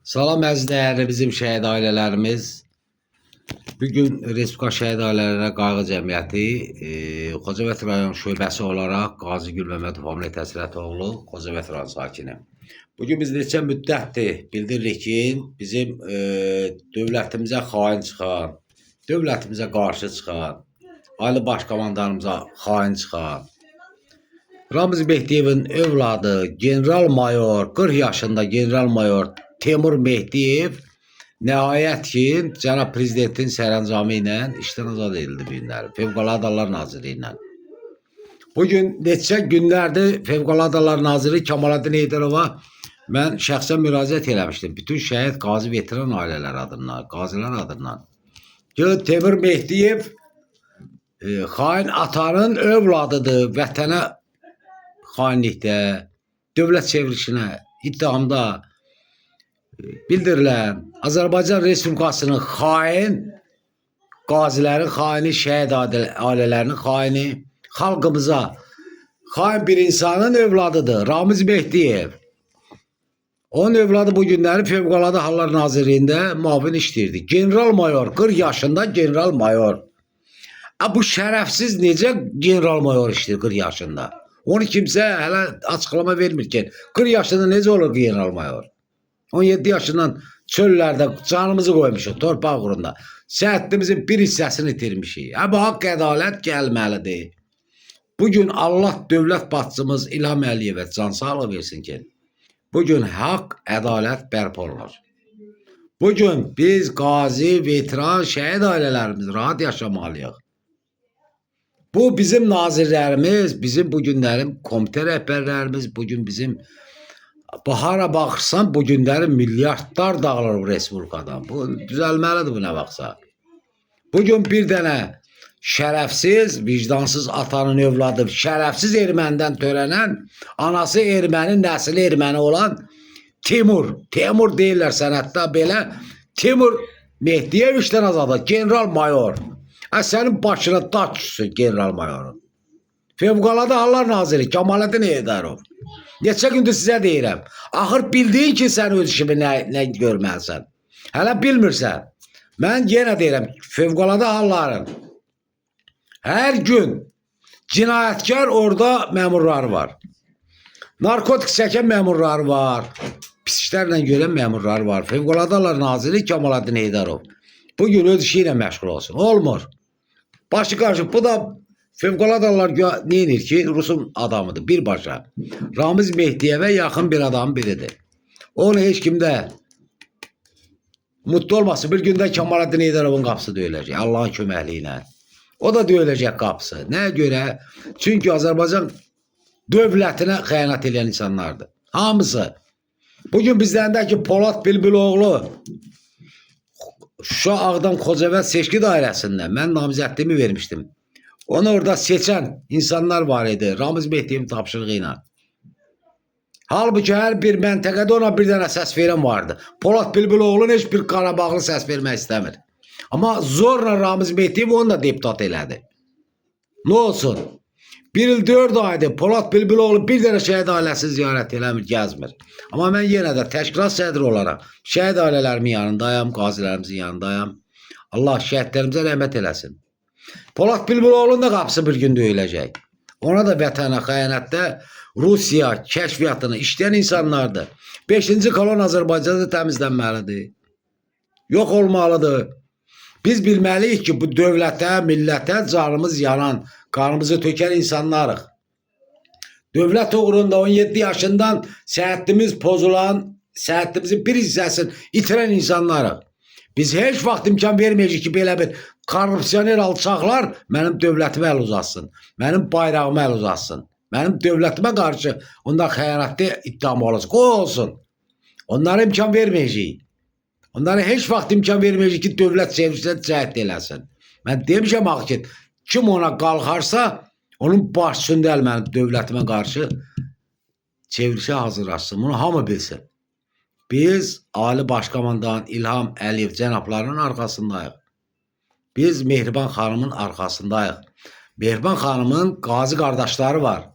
Salam əziz dəyərli bizim şəhid ailələrimiz. Bugün Respublika Şəhid Ailələrinə Qayğı Cəmiyyəti Xocavənd rayon şöbəsi olaraq Qazi Gülməmmədov Hamlet Həsrətoğlu, Xocavənd rayon sakini. Bugün biz neçə müddətdir bildiririk ki, bizim dövlətimizə xain çıxan, dövlətimizə qarşı çıxan, Ali Baş Komandanımıza xain çıxan, Ramiz Mehdiyevin övladı general-mayor, 40 yaşında general-mayor Temur Mehdiyev nəhayət ki, cənab prezidentin sərəncamı ilə işdən azad edildi bu günləri. Fövqəladə Hallar Nazirliyi ilə. Bugün neçə günlərdir Fövqəladə Hallar Naziri Kamaləddin Heydərova mən şəxsən müraciət eləmişdim. Bütün şəhid, qazi, veteran ailələri adından, qazilər adından. Ki, Temur Mehdiyev xain atanın övladıdır. Vətənə xainlikdə, dövlət çevrilişinə, ittihamda bildirilən Azərbaycan Respublikasının xain qazilərin xaini, şəhid ailələrinin xaini, xalqımıza xain bir insanın övladıdır. Ramiz Mehdiyev. Onun övladı bu günləri Fövqəladə Hallar Nazirliyində müavin işləyirdi. General-mayor, 40 yaşında general-mayor. A, bu şərəfsiz necə general-mayor işləyir 40 yaşında? Onu kimsə hələ açıqlama vermir ki, 40 yaşında necə olur general-mayor? 17 yaşından çöllərdə canımızı qoymuşuq torpaq uğrunda. Səhətimizin bir hissəsini itirmişik. Ha, bu haqq ədalət gəlməlidir. Bugün Allah dövlət başçımız İlham Əliyevə can sağlığı versin ki, bugün haqq, ədalət bərpa olunur. Bugün biz qazi, veteran, şəhid ailələrimiz rahat yaşamalıyıq. Bu bizim nazirlərimiz, bizim bu günlərin komitə rəhbərlərimiz, bugün bizim bahara baxırsan bu günlərin milyardlar dağılır bu respublikadan. Bu düzəlməlidir bu nə vaxtsa. Bugün bir dənə şərəfsiz, vicdansız atanın övladı, şərəfsiz ermənidən törənən, anası erməni, nəsli erməni olan Timur. Timur deyirlər sənətdə belə. Timur Mehdiyev işdən azadı, general-mayor. Ha, sənin başına daş düşsün general-mayorun. Fövqəladə Hallar Naziri Kamaləddin Heydərov. Neçə gündür sizə deyirəm. Axır bildiyin ki, sən öz işini nə görməlisən. Hələ bilmirsən. Mən yenə deyirəm, fövqəladə halların hər gün cinayətkar orada məmurları var. Narkotik çəkən məmurları var. Pis işlərlə görən məmurları var. Fövqəladə Hallar Naziri Kamaləddin Heydərov. Bugün öz işi ilə məşğul olsun. Olmur. Başı qarşı bu da fövqəladə hallar nə edir ki, Rusun adamıdır birbaşa. Ramiz Mehdiyevə yaxın bir adamın biridir. Onu heç kimdə mutlu olmasın. Bir gündə Kamaləddin Heydərovun qapısı döyüləcək Allahın köməkliyi ilə. O da döyüləcək qapısı. Nəyə görə? Çünki Azərbaycan dövlətinə xəyanət edən insanlardır. Hamısı. Bugün bizlərindəki Polad Bülbüloğlu Şuşa Ağdam Xocavənd seçki dairəsində mən namizədliyimi vermişdim. Onu orada seçən insanlar var idi. Ramiz Mehdiyevin tapşırığı ilə. Halbuki hər bir məntəqədə ona bir dənə səs verən vardı. Polad Bülbüloğlu heç bir Qarabağlı səs vermək istəmir. Amma zorla Ramiz Mehdiyev onu da deputat elədi. Nə olsun? Bir il 4 aydır Polad Bülbüloğlu bir dənə şəhid ailəsini ziyarət eləmir, gəzmir. Amma mən yenə də təşkilat sədri olaraq şəhid ailələrimin yanındayam, qazilərimizin yanındayam. Allah şəhidlərimizə rəhmət eləsin. Polad Bülbüloğlu'nun da qapısı bir gün döyüləcək. Ona da vətənə xəyanətdə Rusiya kəşfiyyatını işləyən insanlardır. 5-ci kolon Azərbaycanda təmizlənməlidir. Yox olmalıdır. Biz bilməliyik ki, bu dövlətə, millətə canımız yanan, qanımızı tökən insanlarıq. Dövlət uğrunda 17 yaşından səhhətimiz pozulan, səhhətimizin bir hissəsini itirən insanlarıq. Biz heç vaxt imkan verməyəcəyik ki, belə bir korrupsioner alçaqlar mənim dövlətimə əl uzatsın, mənim bayrağıma əl uzatsın, mənim dövlətimə qarşı onlar xəyanətli ittiham olsun. Qoy olsun. Onlara imkan verməyəcəyik. Onlara heç vaxt imkan verməyəcəyik ki, dövlət çevrisinə cəhd eləsin. Mən demişəm axı ki, kim ona qalxarsa, onun başçısını əl mənim dövlətimə qarşı çevrilişə hazırlaşsın. Bunu hamı bilsin. Biz Ali Başkomandan İlham Əliyev cənablarının arxasındayıq. Biz Mehriban xanımın arxasındayıq. Mehriban xanımın qazi qardaşları var.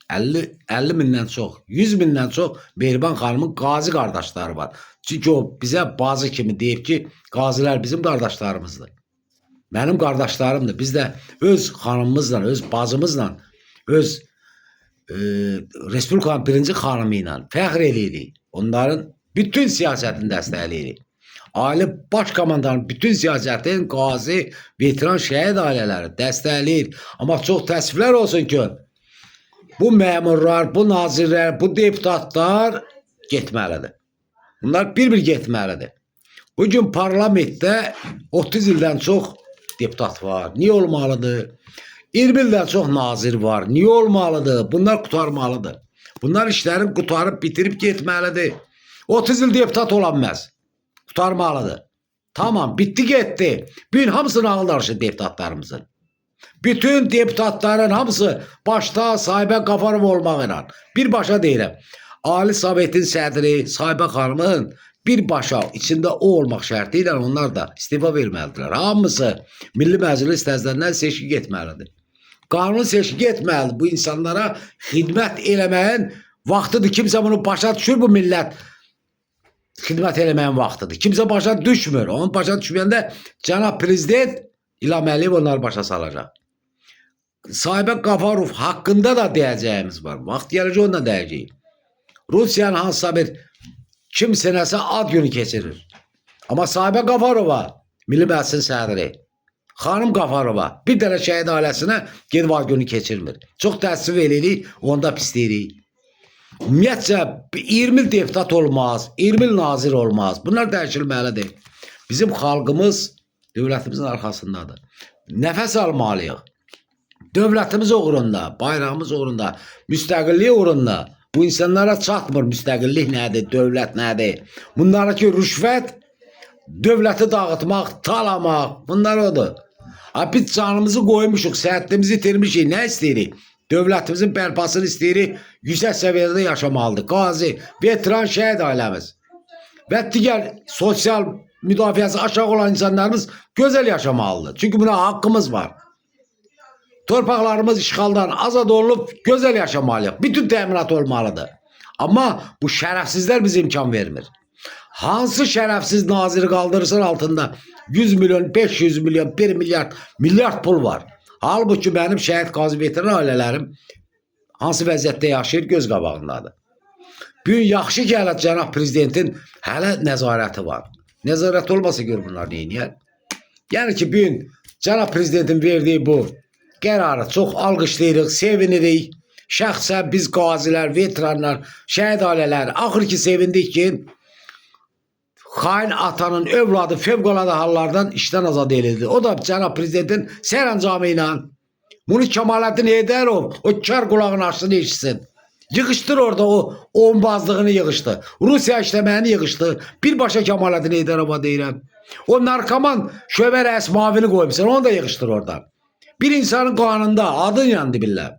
50 mindən çox, 100 mindən çox Mehriban xanımın qazi qardaşları var. Çünki o bizə bazı kimi deyib ki, qazilər bizim qardaşlarımızdır. Mənim qardaşlarımdır. Biz də öz xanımımızla, öz bacımızla, öz Respublikanın birinci xanımı ilə fəxr eləyirik. Onların bütün siyasətini dəstəkləyirik. Ali Baş Komandanın bütün siyasətin qazi, veteran, şəhid ailələri dəstəkləyir. Amma çox təəssüflər olsun ki, bu məmurlar, bu nazirlər, bu deputatlar getməlidir. Bunlar bir-bir getməlidir. Bugün parlamentdə 30 ildən çox deputat var. Niyə olmalıdır? 20 ildən çox nazir var. Niyə olmalıdır? Bunlar qurtarmalıdır. Bunlar işlərini qurtarıb bitirib getməlidir. 30 il deputat olanmaz. Qurtarmalıdır. Tamam, bitti getdi. Bu gün hamısını ağıl danışır deputatlarımızın. Bütün deputatların hamısı başda Sahibə Qafarov olmaqla birbaşa deyirəm. Ali Sovetin sədri Sahibə xanımın birbaşa içində o olmaq şərti ilə onlar da istifa verməlidirlər. Hamısı Milli Məclis təzədən seçki getməlidir. Qanun seçki getməlidir. Bu insanlara xidmət eləməyin vaxtıdır. Kimsə bunu başa düşür bu millət. Xidmət eləməyin vaxtıdır. Kimsə başa düşmür. Onun başa düşməyəndə cənab prezident İlham Əliyev onları başa salacaq. Sahibə Qafarov haqqında da deyəcəyimiz var. Vaxt gələcək onunla deyəcəyik. Rusiyanın hansısa bir kimsə nəsə ad günü keçirir. Amma Sahibə Qafarova, Milli Məclisin sədri, xanım Qafarova bir dənə şəhid ailəsinə gedib ad günü keçirmir. Çox təəssüf eləyirik, onda pisləyirik. Ümumiyyətcə 20 il deputat olmaz, 20 il nazir olmaz. Bunlar dəyişilməlidir. Bizim xalqımız dövlətimizin arxasındadır. Nəfəs almalıyıq. Dövlətimiz uğrunda, bayrağımız uğrunda, müstəqillik uğrunda bu insanlara çatmır müstəqillik nədir, dövlət nədir. Bunlara ki rüşvət, dövləti dağıtmaq, talamaq, bunlar odur. Ha, biz canımızı qoymuşuq, səhhətimizi itirmişik, nə istəyirik? Dövlətimizin bərpasını istəyirik, yüksək səviyyədə yaşamalıdır. Qazi, veteran, şəhid ailəmiz və digər sosial müdafiəsi aşağı olan insanlarımız gözəl yaşamalıdır. Çünki buna haqqımız var. Torpaqlarımız işğaldan azad olunub gözəl yaşamalıyıq. Bütün təminat olmalıdır. Amma bu şərəfsizlər bizə imkan vermir. Hansı şərəfsiz naziri qaldırırsan altında 100 milyon, 500 milyon, 1 milyard, milyard pul var. Halbuki mənim şəhid qazi veteran ailələrim hansı vəziyyətdə yaşayır göz qabağındadır. Bu gün yaxşı ki, hələ cənab prezidentin hələ nəzarəti var. Nəzarət olmasa gör bunlar nə eləyər. Yəni ki, bu gün cənab prezidentin verdiyi bu qərarı çox alqışlayırıq, sevinirik. Şəxsən biz qazilər, veteranlar, şəhid ailələr axır ki sevindik ki, xain atanın övladı fövqəladə hallardan işdən azad edildi. O da cənab prezidentin sərəncamı ilə. Bunu Kemaləddin Heydərov o kar qulağını açsın eşitsin. Yığışdır orada o oyunbazlığını yığışdı. Rusiya işləməyini yığışdı. Birbaşa Kemaləddin Heydərova deyirəm. O narkoman şöbə rəis mavini qoymusan, onu da yığışdır orada. Bir insanın qanında adın yandı billah.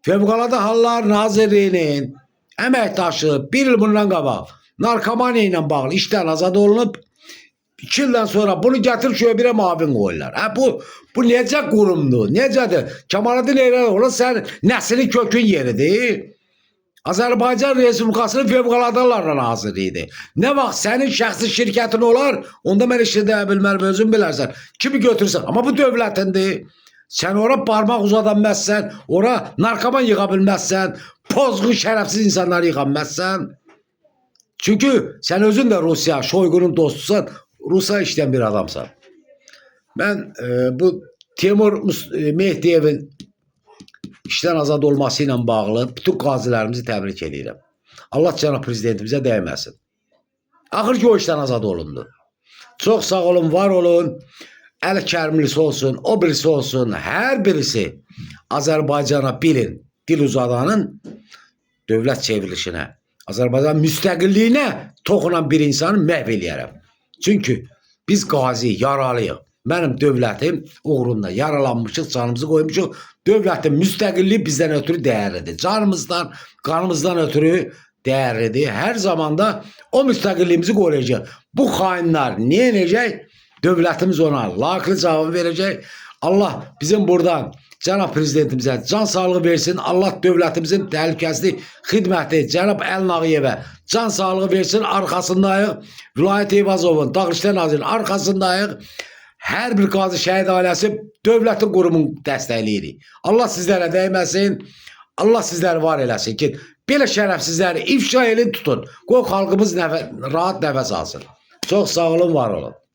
Fövqəladə Hallar Nazirliyinin əməkdaşı bir il bundan qabaq narkomaniya ilə bağlı işdən azad olunub. 2 ildən sonra bunu gətir şöbəyə mavin qoyurlar. Hə bu necə qurumdur? Necədir? Kemaləddin Heydərov sən nəslin kökün yeridir. Azərbaycan Respublikasının Fövqəladə Hallar Nazirliyi. Nə vaxt sənin şəxsi şirkətin olar, onda mən işlədə bilmərəm, özün bilərsən. Kimi götürsən, amma bu dövlətindir. Sən ora barmaq uzada bilməzsən, ora narkoman yığa bilməzsən, pozğun şərəfsiz insanları yığa bilməzsən. Çünki sən özün də Rusiya, Şoygunun dostusan, Rusiya işləyən bir adamsan. Mən bu Temur Mehdiyevin işdən azad olması ilə bağlı bütün qazilərimizi təbrik edirəm. Allah cənab prezidentimizə dəyməsin. Axır ki o işdən azad olundu. Çox sağ olun, var olun. Əli Kərimlisi olsun, o birisi olsun, hər birisi Azərbaycana bilin, dil uzadanın dövlət çevrilişinə, Azərbaycan müstəqilliyinə toxunan bir insanı məhv eləyərəm. Çünki biz qazi, yaralıyıq. Mənim dövlətim uğrunda yaralanmışıq, canımızı qoymuşuq. Dövlətin müstəqilliyi bizdən ötürü dəyərlidir. Canımızdan, qanımızdan ötürü dəyərlidir. Hər zaman da o müstəqilliyimizi qoruyacaq. Bu xainlər nə edəcək? Dövlətimiz ona layiqli cavabı verəcək. Allah bizim buradan cənab prezidentimizə can sağlığı versin. Allah dövlətimizin təhlükəsizlik xidməti cənab Əli Nağıyevə can sağlığı versin. Arxasındayıq. Vilayət Eyvazovun, Daxili İşlər Nazirinin arxasındayıq. Hər bir qazi şəhid ailəsi dövlətin qurumunu dəstəkləyirik. Allah sizlərə dəyməsin. Allah sizləri var eləsin ki, belə şərəfsizləri ifşa elin tutun. Qoy xalqımız rahat nəfəs alsın. Çox sağ olun, var olun.